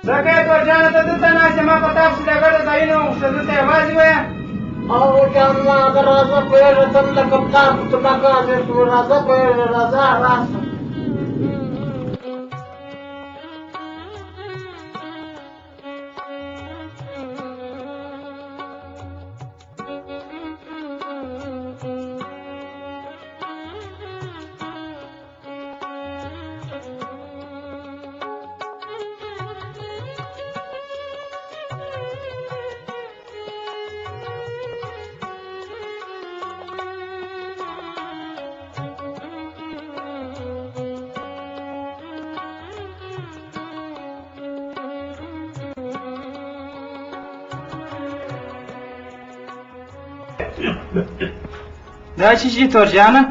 څه کوې تورجانه، ته دلته ناست یې؟ ما په تا پسې د ګډو ځایونو وغوښتل، دلته یوازې ویه. او جان ما د راځه پوهېږه، تم د کپتان په تماکه حاضر شو. راځه پوهېږه، راځه راشه. دا څه شي تورجانه؟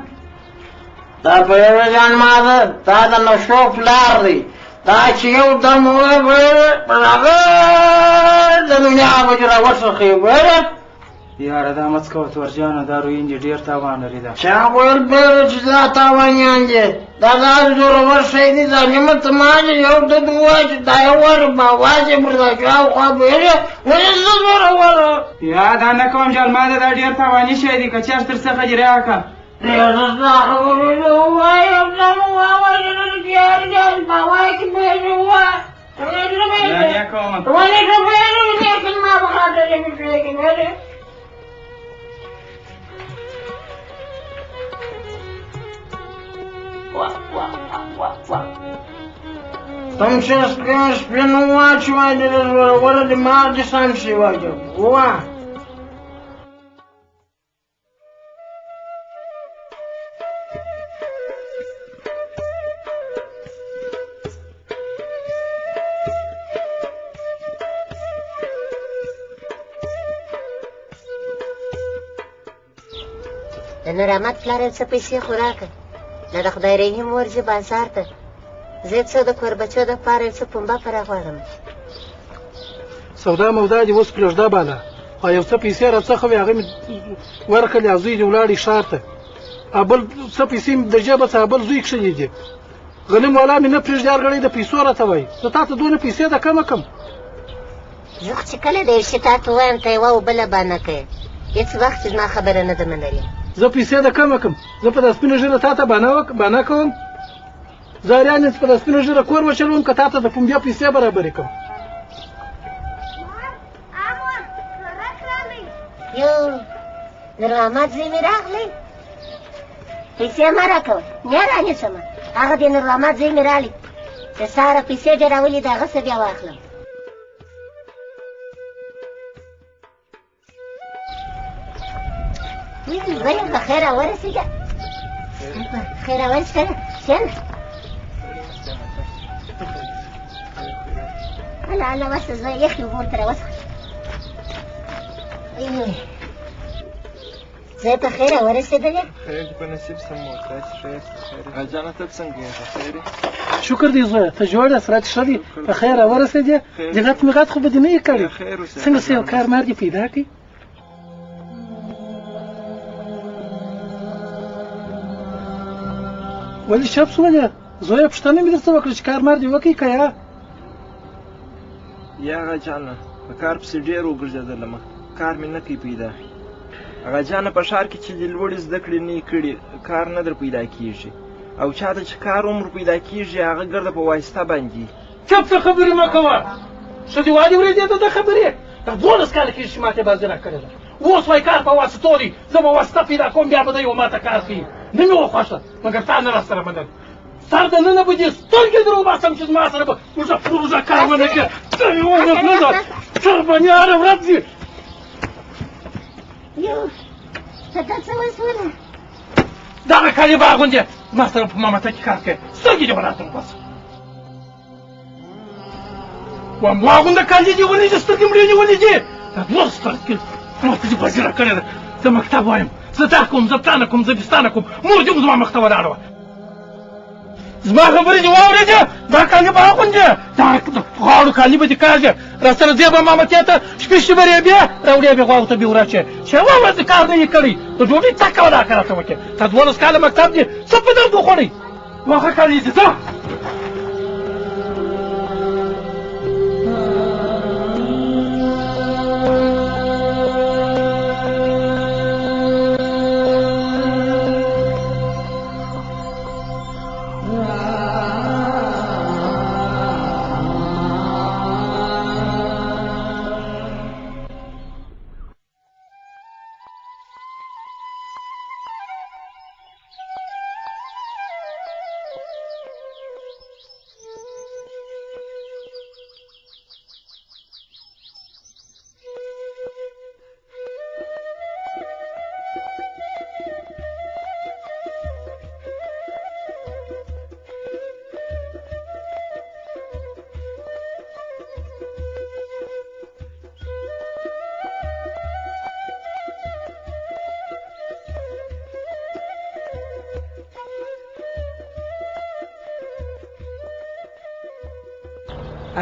دا په یوه جان ما ده، دا د نشو پلار دی. دا چې یو دم وویل، هغه د دنیا به چې راوڅرخي ویله. یاره دا مه څکوه تورجانه، دا روین دي ډېر تاوان لري. دا چا ویل پوهېږه چې دا تاوانیان دي؟ دا داسې زورور شی دی ظالمه، ته ما چې یو دد ووایه چې دا یو وار به اواز یې پر دا شاوخوا پوهېږه، ولې زه زورور یا دا نه کوم جان ما ده، دا ډېر تاواني شی دی، که چېرته تر څخه دې راکړه. تم چې سپین سپین واچوه، د زورور دماغ دې سم شي واچوه. واه د نورحمد پلار یو څه پیسې خو راکړه، دا د خدای رحیم ورځي بازار ته، زه څه د کوربچو دپاره یو څه پنبه پره غواړم. سودا مودا دې اوس پرېږده باله، خو یو څه پیسې راڅخه وې، هغه مې ورکړلې او زوی دې ولاړی ښار ته. بل څه پیسې مې د جېبه څخه بل زوی کښلې دي. غنم والا مې نه پرېږدي، هر ګړی د پیسو راته وایي. زه تا ته دونه پیسې د کمه کم. زه خو چې کله د یو شي تا ته ووایم، ته یوه او بله بانه کوې، هېڅ وخت زما خبره نه ده منلې. زه پیسې د کمه کم، زه په دا سپینه ږیره تا ته بانه کوم؟ زه اریان یم چې په دا سپینه ږیره کور وچلوم، که تا ته د پنبې پیسې برابرې کړم؟ یو نورمحمد زوی مې راغلی، پیسې مه راکوه، نه رانیسم. هغه د نورمحمد زوی مې راغلی، د سهاره پیسې دې راولي، د هغه څه بیا واخلم. زویه په خیر راورسېده، په خیر راورسېده. کښېنه. هله هله وسه زویه، یخې اوبه ورته راوڅښه. زه په خیر راورسېدلې. خیر دې په نصیب سم مور، تاسې ښه یاست؟ خیر یې. جانه ته څنګه یې؟ په خیر یې؟ شکر دی زویه، ته جوړ یې؟ سره ښه دی، په خیر راورسېدې. د غټ مې غټ خو به دې نه یې کړی. څنګه څه یو کار مار دې پیدا کړي؟ ولې چپ سولې زویه؟ پوښتنه مې درته وکړه چې کار مار دې وکړي که یا؟ یا اغا جانه، په کار پسې ډېر وګرځېدلم، کار مې نه کوي پیدا. اغا جانه، په ښار کې چې دې لوړې زده کړې نه کړي، کار نه در پیدا کېږي، او چا ته چې کار عمر پیدا کېږي، هغه ګرده په واسطه باندې. چپ څه خبرې مه کوه، ښه دې وادي ورېدې د ده خبرې. دا 12 کاله کېږي چې ماته بازي راکړې ده، اوس وایي کار په واسطو دی، زه به واسطه پیدا کوم، بیا به دی ماته کار کوي. نه مې وخوښه، مګر تا نه راسره منل. سر د ننه به دې سترګې در وباسم چې زما سره به اوږه پر اوږه کار ونه کړې. ته مې ونه کړه، سر باندې هره ورځ ځي. یو ته دا څه وسوله؟ دغه کالي به اغوندې، ما سره په مامته کې کار کوې، سترګې دې ولاته وباسه. وام واغونده کالي دې ولې دي، سترګې مړې نیولې دي. دا دوه سترګې ما ته دې بازي راکړې ده. زه مکتب وایم، زه دا کوم، زه پلانه کوم، زه بستانه کوم، مور دې هم زما مخته ولاړه وه. زما خبرې دې واورېدې؟ دا کالي به اغوندې، دا د غاړو کالي به دې کاږې، راسره ځې به مامتې ته، شپې شپې به رېبې راوړې به غواو ته به وراچې، چې یوه ورځ دې کار نه وي کړی، د ډوډۍ څکه ولاکه راته وکړې. تا 12 کاله مکتب دې څه په درد وخوړی؟ واخه کالي دې ځه.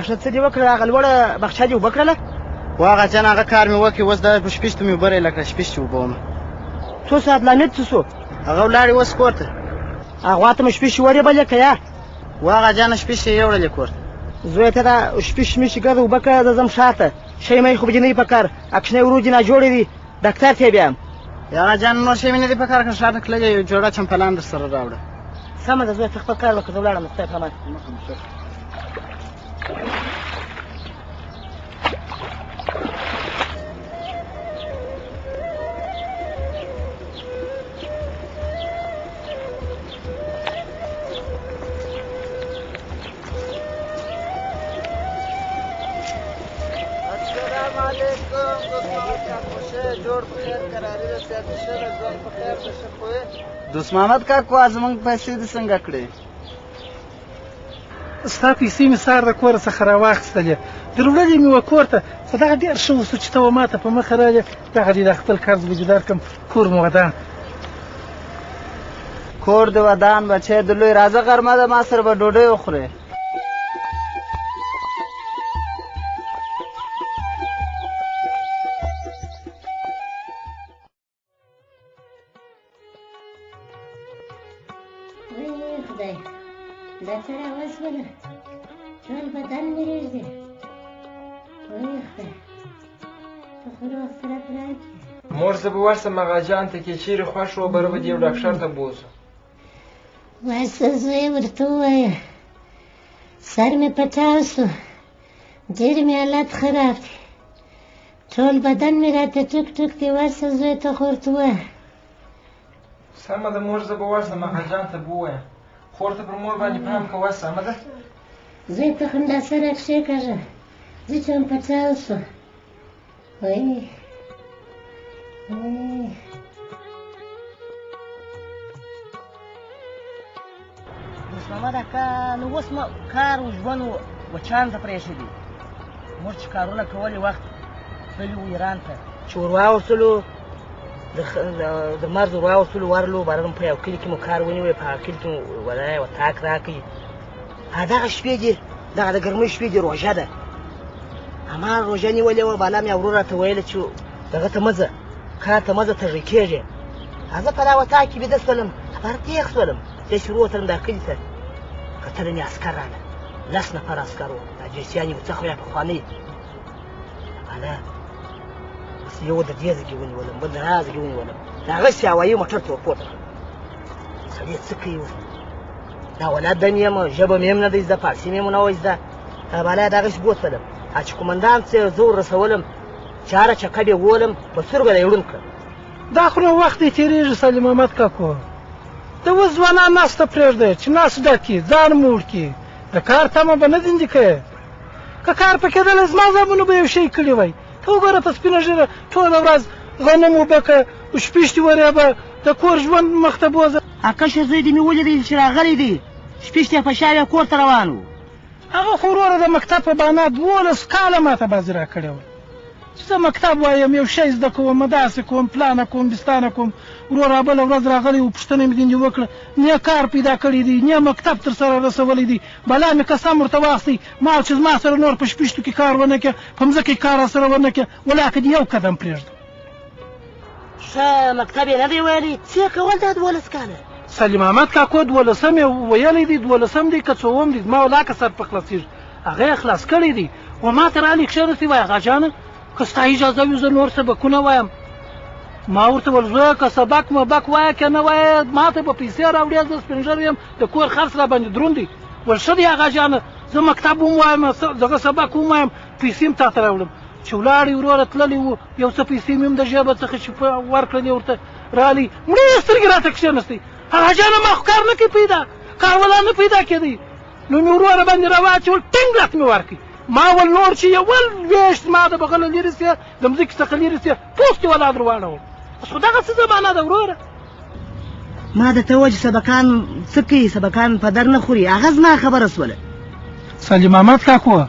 ښه څه دې وکړل؟ هغه لوړه باغچه دې اوبه کړله؟ وه اغا جانه، هغه کار مې وکړ، اوس دا په شپیشتو مې اوبه رایله کړه، شپیشتې اوبه وم. څو ساعت لامد څه شو؟ هغه ولاړې اوس کور ته. هغه ته مو شپیشتې ورېبلې که یا؟ وه اغا جانه، شپیشتې یې یوړلې کور ته. زویه ته دا شپیشت میشتې ګرځه اوبه کړه، زه ځم ښار ته. شی مې خو به دې نه وي په کار، کوچنی ورور دې ناجوړی دی، ډاکتر ته یې بیایم. اغا جانه، نور شی مې نه دی په کار، که ښار ته تللې یو جوړه چمپلان در سره راوړه. سمه ده زویه، ته خپل کار وکړه، زه ولاړم، د خدای په امان. السلام علیکم دوست محمد کاکو، ښه جوړ په خیر قراري ده، صحت دې ښه ده، ژوند په خیر ده، ښه خو یې؟ دوست محمد کاکو، زموږ پیسې دې څنګه کړې؟ ستا پیسې مې سهار د کوره څخه راواخیستلې، دروړلې مې وه کور ته، خو دغه ډېر ښه وسو چې ته و ماته په مخه راغلې. دغه دې دا خپل قرض به دې درکړم، کور مو ودان. کور دې ودان بچی د لوی، راځه غرمه ده، ما سره به ډوډۍ وخورې. وی خدای، دا څه راوسوله؟ ټول بدن مې رېږدي. وی خدای، ته خو روغ صورت راکړې. مور زه به ورسم اغا جان ته، که چیرې خوښ و بره به دې یو ډاکټر ته بوځو. ورسه زوی، ورته ووایه سر مې پټاو شو، ډېر مې حالت خراب دی، ټول بدن مې راته ټوک ټوک دی. ورسه زوی، ته خو ورته ووایه. سمه ده مور، زه به ورسم اغا جان ته به ووایم. خور ته پر مور باندې پام کوه، سمه ده؟ زوی ته خو همدا سر راکښېکاږه، زه چې هم پټاو شو. وای وای. دوست محمد اکا، نو اوس مو کار و ژوند وچان ته پرېښی دی. موږ چې کارونه کولې وخت تللي وو ایران ته، چې ور واوستلو د مرز ور واوستلو، ورلو بارم په یو کلي کې مو کار ونیوی، په هغه کلي کې مو ولایه وطاق راکړي. دغه شپې دي، دغه د ګرمۍ شپې دي، روژه ده، هماغه روژه نیولې وه. بالا مې ورور راته ویل چې دغه ته مه ځه، کار ته مه ځه، تږی کېږې. زه په دا وطاق کې بیده سولم، بهر تېغ سولم. بیا چې وروتلم دا کلي ته، کتل مې عسکر راغله، لس نفره عسکر وو، دا جیسیان یې څه خو یا پخوانۍ. بالا اوس یو د دې ځګې ونیولم، بل د هغه ځګې ونیولم، د هغسې هوایي موټر ته ورپورته کړم. سړیه څه کوي اوس؟ دا ولاد دم یم، ژبه مې هم نه دی زده، فارسي مې هم نه وه زده. بالا یې دغسې بوتلم، چې قومندان څه زه ور رسولم، چې هره چکه به یې وولم، په سترګو به یې ړوند کړم. دا خو نو وخت دی تېرېږي سلیم محمد کاکو، د اوس ځوانان ناسته پرېږده چې نس ډک کړي، ځان موړ کړي، د کار تمه به نه ځینې کوې. که کار په کېدلی زما زامنو به یو شی کړي وای. ته وګوره په سپینه ږیره ټوله ورځ غنم اوبه که، شپیشتې ورېبه، د کور ژوند مخته بوځه. کشر زوی دې مې ولیدی چې راغلی دی، شپیشتې په شا یې کور ته روان و. هغه خو وروره د مکتب په بهانه 12 کاله ماته بازي راکړې وه چې زه مکتب وایم، یو شی زده کوم، داسې کوم، پلانه کوم، بستانه کوم. وروره بله ورځ راغلی و، پوښتنه مې ځینې وکړه، نه کار پیدا کړی دی، نه مکتب تر سره رسولی دی. بلا مې قسم ورته واخیستی، ما چې زما سره نور په شپیشتو کې کار ونه کړې، په مځکه کې کار راسره ونه کړې، ولاکه دې یو قدم پرېږده. ښه مکتب یې نه دی ویلی، څه یې کول دا 12 کاله؟ سلیم احمد کاکو دولسم یې ویلی دی، دولسم دی که څووم دی، زما ولاکه سر په خلاصېږي، هغه یې خلاص کړی دی. و ما ته راغلی کښېنستی، وایي اغا جانه که ستا اجازه وي زه نور سبقونه وایم. ما ورته ویل زویه که سبق مبق وایه که نه وایه ما ته به پیسې راوړې، زه سپین ږیری یم، د کور خرڅ را باندې دروند دی. ویل ښه دی اغا جانه، زه مکتب هم وایم، دغه سبق هم وایم، پیسې هم تا ته راوړم. چې ولاړی وروره تللی و، یو څه پیسې مې هم د ژبه څخه چې ورکړلې ورته رالی، مړې سترګې راته کښېنستی، اغا جانه ما خو کار نه کوي پیدا، کار ولا نه پیدا کېدی. نو مې وروره باندې راواچول، ټینګ لاس مې ورکړ. ما ول نور چې یوه لوېشت ما د بغله لرې سې، د مځکې څخه لرې سې، پوست یې ولا در واړول. اوس خو دغه څه زمانه ده وروره. ما درته وویل چې سبقان څه کوي، سبقان په در نه خوري، هغه زما خبره سوله. سلیم احمد کاکو،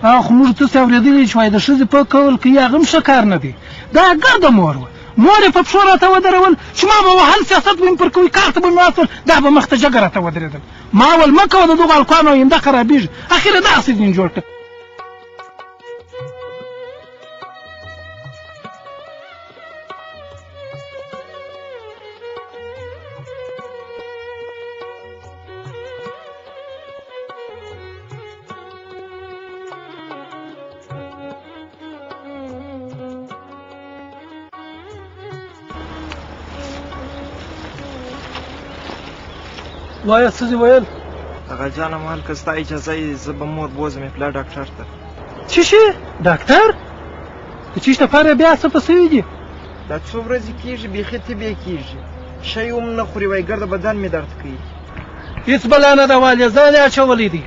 هغه خو موږ تاسې اورېدلي چې وایي د ښځې په کول کوي، هغه هم ښه کار نه دی. دا ګرده مور وه، مور یې په پښو راته ودرول چې ما به وهل، سیاست به مې پر کوي، کار ته به مې واستول، دا به مخته جګه راته ودرېدل. ما ول مه کوه، د دغو هلکانو آینده خرابېږي. اخر یې داسې دین جوړ کړ. وایه څه دې ویل؟ اغا جانه مال که ستا اجازه یې زه به مور بوځم پلار ډاکټر ته. څه شي؟ ډاکټر؟ د چیش لپاره بیا څه په سوي دي؟ دا څو ورځې کېږي بیخي تبې کېږي، شی هم نه خوري، وایي ګرده بدن مې درد کوي. هېڅ بلا نه ده والې، ځان یې اچولی دی.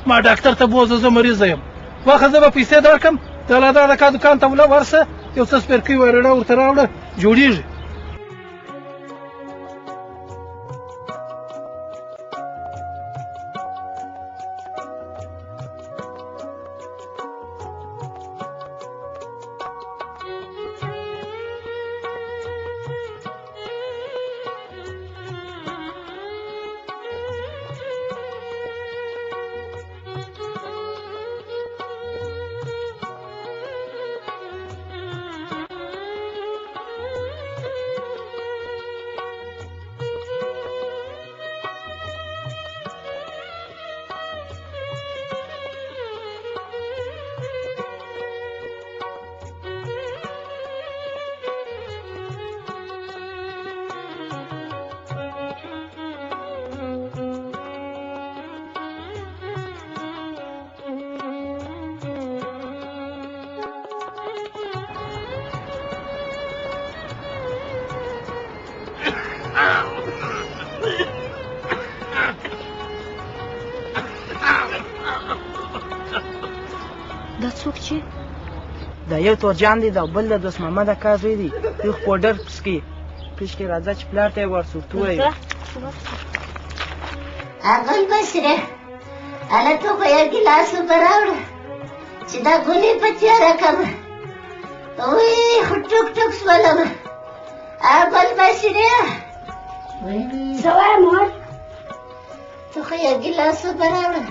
ما ډاکټر ته بوځه، زه مریضه یم. واخه زه به پیسې درکړم، د الله دا کا دوکان ته ورسه، یو څه سپرکۍ ورړه ورته راوړه، جوړېږي. دا څوک چې؟ دا یو تورجان دی، دا بل د دوست محمد اکا زوی دی. یو خو پوډر څکي. پیشکې راځه چې پلار ته یې ورسو، ورته ووایو. اغل بشره هله ته خو یو ګیلاس اوبه راوړه چې دا ګولې په تیاره کړم. وی خو ټوک ټوک سولم. اغل بشره څه وایې مور؟ ته خو یو ګیلاس اوبه راوړه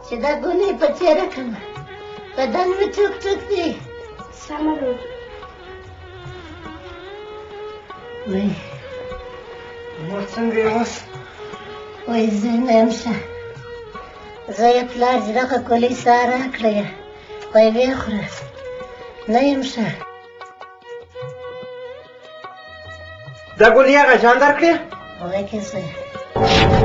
چې دا ګولې په تیاره کړم، بدن مې ټوک ټوک دی. سمه ده. وی مور څنګه یې اوس؟ وای زه نه یم ښه، زه یې پلار چې دغه ګولۍ ساه راکړه وای ویې خوره، نه یم ښه. دا ګولۍ هغه جان درکړې؟ وای کې زویه.